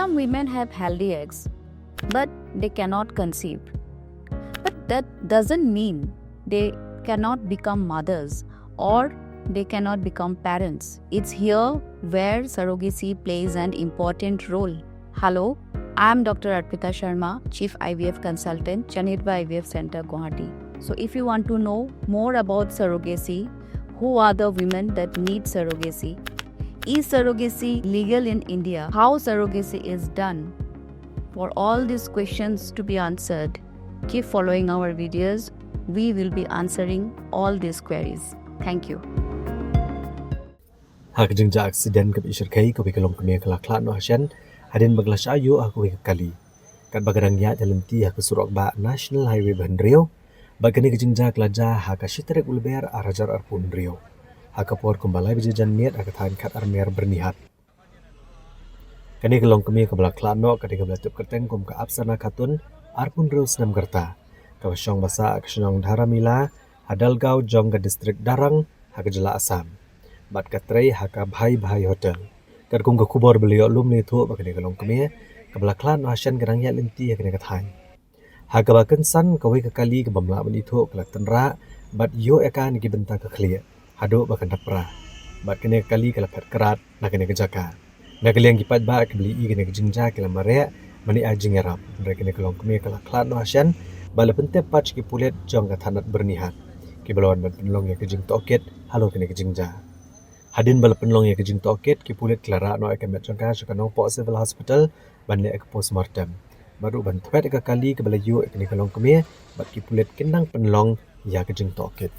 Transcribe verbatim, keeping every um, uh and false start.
Some women have healthy eggs, but they cannot conceive. But that doesn't mean they cannot become mothers or they cannot become parents. It's here where surrogacy plays an important role. Hello, I'm Doctor Arpita Sharma, Chief I V F Consultant, Chanitba I V F Center, Guwahati. So, if you want to know more about surrogacy, who are the women that need surrogacy? Is surrogacy legal in India? How surrogacy is done? For all these questions to be answered, keep following our videos. We will be answering all these queries. Thank you. Ha ka jingjia accident kaba i shyrkhei, kawei ka longkmie ka la khlad noh ha shen hadien ba ka la shah ïuh ha kawei ka kali katba ka dang ïaid lynti ha ka surok bah National Highway ba hynriew. Bad kane ka jingjia ka la jia ha ka shi tarik u Lber ar hajar arphew hynriew, ha ka por kumba lai baje janmiet ha ka thaiñ Khatarmer Byrnihat. Kane ka longkmie kaba la khlad noh ka dei kaba la tip kyrteng kum ka Apsana Khatun, arphew hynriew snem ka rta, kaba shong ba sah ha ka shnong Dharamila, ha Dalgaon jong ka distrik Darrang, ha ka jylla Assam, bad ka trei ha ka Bhai Bhai Hotel. Katkum ka khubor ba la ïoh lum, la ïathuh ba kane ka longkmie kaba la khlad noh ha shen ka dang ïaid lynti ha kane ka thaiñ. Ha kaba kynsan, kawei ka kali kaba ym lah ban ithuh ka la tynrah bad ïuh ïa ka na ki bynta ka khlieh haduh ba ka napra, bad kane ka kali ka la phet krad na kane ka jaka. Na ka liang ki paidbah kiba la ïohi kane ka jingjia ki la mareh ban ai jingïarap, hynrei kane ka longkmie ka la khlad noh ha shen bad la pyntip pat sha ki pulit jong ka thanat Byrnihat, kiba la wan ban pynlong ïa ka jingtohkit halor kane ka jingjia. Hadien ba la pynlong ïa ka jingtohkit, ki pulit ki la rah noh ïa ka met jong ka sha ka Nongpoh Civil Hospital ban leh ïa ka postmortem, bad ruh ban thwet ïa ka kali kaba la ïoh ïa kane ka longkmie, bad ki pulit kin nang pynlong ïa ka jingtohkit.